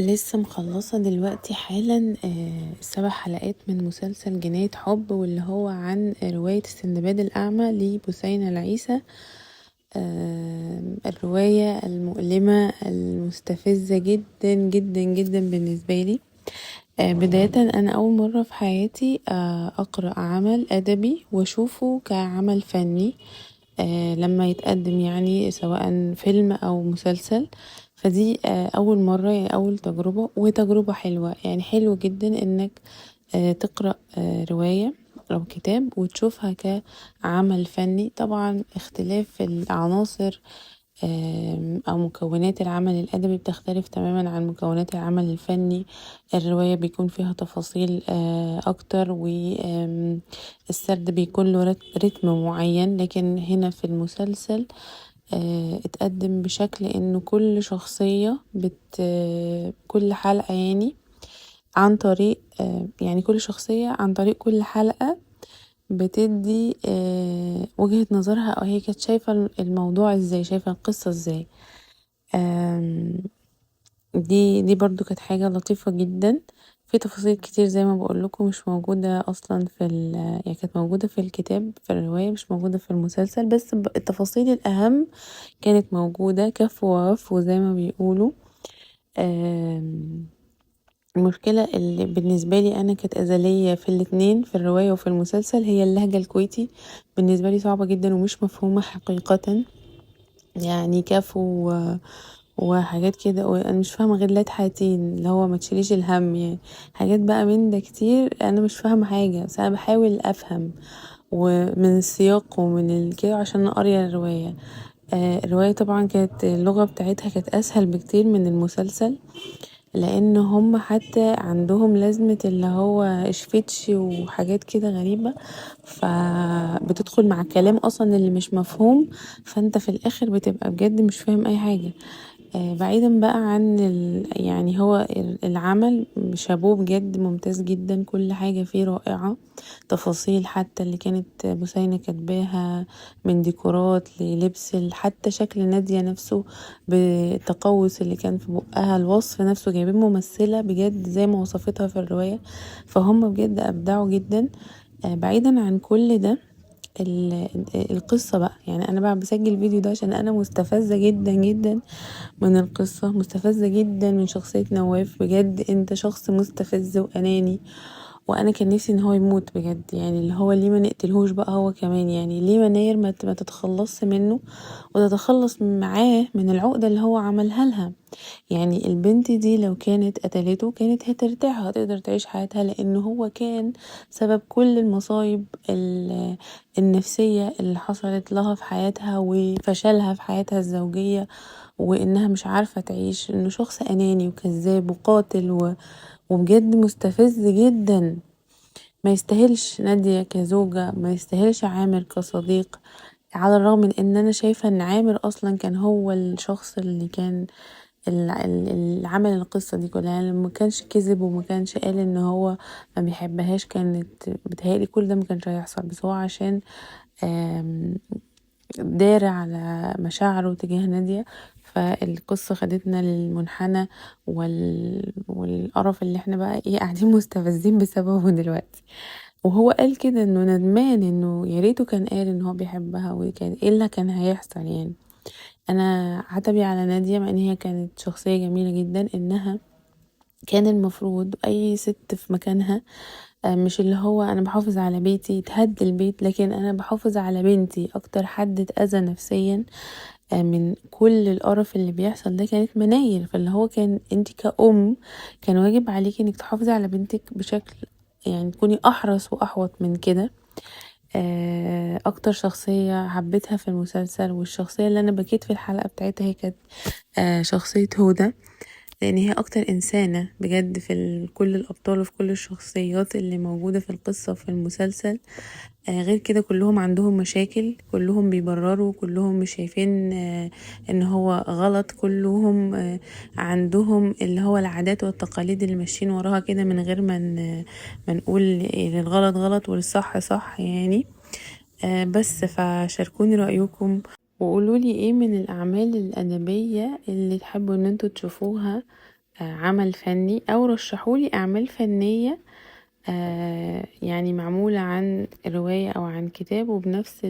لسه مخلصة دلوقتي حالا 7 حلقات من مسلسل جناية حب، واللي هو عن رواية السندباد الأعمى لبثينة العيسى. الرواية المؤلمة المستفزة جدا جدا جدا بالنسبة لي. بداية أنا أول مرة في حياتي أقرأ عمل أدبي وأشوفه كعمل فني لما يتقدم، يعني سواء فيلم أو مسلسل. فدي أول مرة، يعني أول تجربة، وتجربة حلوة. يعني حلو جدا إنك تقرأ رواية أو كتاب وتشوفها كعمل فني. طبعا اختلاف العناصر أو مكونات العمل الأدبي بتختلف تماما عن مكونات العمل الفني. الرواية بيكون فيها تفاصيل أكتر، والسرد بيكون له رتم معين، لكن هنا في المسلسل اتقدم بشكل إنه كل شخصية كل حلقة يعني عن طريق يعني كل شخصية عن طريق كل حلقة بتدي وجهة نظرها، أو هي كانت شايفة الموضوع ازاي، شايفة القصة ازاي. دي برضو كانت حاجة لطيفة جدا. في تفاصيل كتير زي ما بقول لكم مش موجودة أصلا في يعني كانت موجودة في الكتاب في الرواية، مش موجودة في المسلسل، بس التفاصيل الأهم كانت موجودة كف ووف وزي ما بيقولوا. المشكلة اللي بالنسبة لي أنا كانت أزلية في الاتنين، في الرواية وفي المسلسل، هي اللهجة الكويتي. بالنسبة لي صعبة جدا ومش مفهومة حقيقة، يعني كف وحاجات كده، وأنا مش فاهمة غير لا تحاتين اللي هو ما تشيليش الهم، يعني حاجات بقى من ده كتير أنا مش فاهمة حاجة، بس أنا بحاول أفهم ومن السياق ومن الكده عشان أقرأ الرواية. الرواية طبعا كانت اللغة بتاعتها كانت أسهل بكتير من المسلسل، لأن هم حتى عندهم لازمة اللي هو اشفتشي وحاجات كده غريبة، فبتدخل مع الكلام أصلا اللي مش مفهوم، فأنت في الآخر بتبقى بجد مش فاهم أي حاجة. بعيدا بقى عن يعني هو العمل شابوه بجد ممتاز جدا، كل حاجة فيه رائعة، تفاصيل حتى اللي كانت بثينة كاتباها من ديكورات للبس، حتى شكل نادية نفسه بالتقوس اللي كان في بقها، الوصف نفسه، جايبين ممثلة بجد زي ما وصفتها في الرواية، فهم بجد أبدعوا جدا. بعيدا عن كل ده القصة بقى، يعني أنا بقى بسجل الفيديو ده عشان أنا مستفزة جدا جدا من القصة، مستفزة جدا من شخصية نواف. بجد انت شخص مستفز وأناني، وأنا كان نفسي ان هو يموت بجد، يعني اللي هو ليه ما نقتلهوش بقى هو كمان، يعني ليه مناير ما تتخلصش منه وتتخلص معاه من العقدة اللي هو عملها لها. يعني البنت دي لو كانت قتلته كانت هترتاح وهتقدر تعيش حياتها، لأنه هو كان سبب كل المصايب النفسية اللي حصلت لها في حياتها وفشلها في حياتها الزوجية، وإنها مش عارفة تعيش، إنه شخص أناني وكذاب وقاتل وبجد مستفز جدا. ما يستاهلش نادية كزوجة، ما يستاهلش عامر كصديق، على الرغم من إن أنا شايفة إن عامر أصلا كان هو الشخص اللي كان اللي عمل القصة دي كلها. يعني ما كانش كذب وما كانش قال إن هو ما بيحبهاش، كانت بتهيألي كل ده ما كانش هيحصل، بس هو عشان دارع على مشاعره تجاه نادية، فالقصة خدتنا للمنحنى والقرف اللي احنا بقى قاعدين مستفزين بسببه دلوقتي. وهو قال كده انه ندمان، انه يا ريته كان قال ان هو بيحبها، وكان ايه اللي كان هيحصل. يعني انا عتبي على نادية مع ان هي كانت شخصية جميلة جدا، انها كان المفروض اي ست في مكانها، مش اللي هو انا بحافظ على بيتي تهد البيت، لكن انا بحافظ على بنتي. اكتر حد اتأذى نفسيا من كل القرف اللي بيحصل ده كانت مناير، فاللي هو كان انت كأم كان واجب عليكي انك تحافظي على بنتك بشكل، يعني تكوني احرص واحوط من كده. اكتر شخصية حبيتها في المسلسل والشخصية اللي انا بكيت في الحلقة بتاعتها هي كانت شخصية هدى، لان هي اكتر انسانة بجد في كل الابطال وفي كل الشخصيات اللي موجودة في القصة وفي المسلسل. غير كده كلهم عندهم مشاكل، كلهم بيبرروا، كلهم مش شايفين ان هو غلط، كلهم عندهم اللي هو العادات والتقاليد اللي ماشيين وراها كده من غير ما نقول الغلط غلط والصح صح يعني. بس فشاركوني رأيكم وقولوا لي ايه من الأعمال الأدبية اللي تحبوا ان انتوا تشوفوها عمل فني، او رشحولي اعمال فنية يعني معمولة عن رواية او عن كتاب وبنفس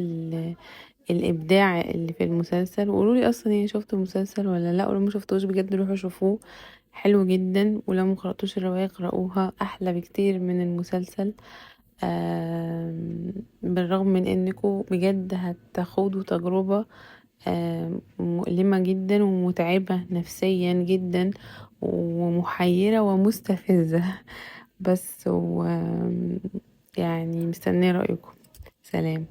الابداع اللي في المسلسل. وقولولي اصلا يعني شفتوا المسلسل ولا لا، ولو ما شفتوش بجد روحوا شوفوه، حلو جدا. ولو ما قرأتوش الرواية اقرأوها، احلى بكتير من المسلسل. بالرغم من انكم بجد هتخوضوا تجربة مؤلمة جدا ومتعبة نفسيا جدا ومحيرة ومستفزة. بس و يعني مستنية رأيكم. سلام.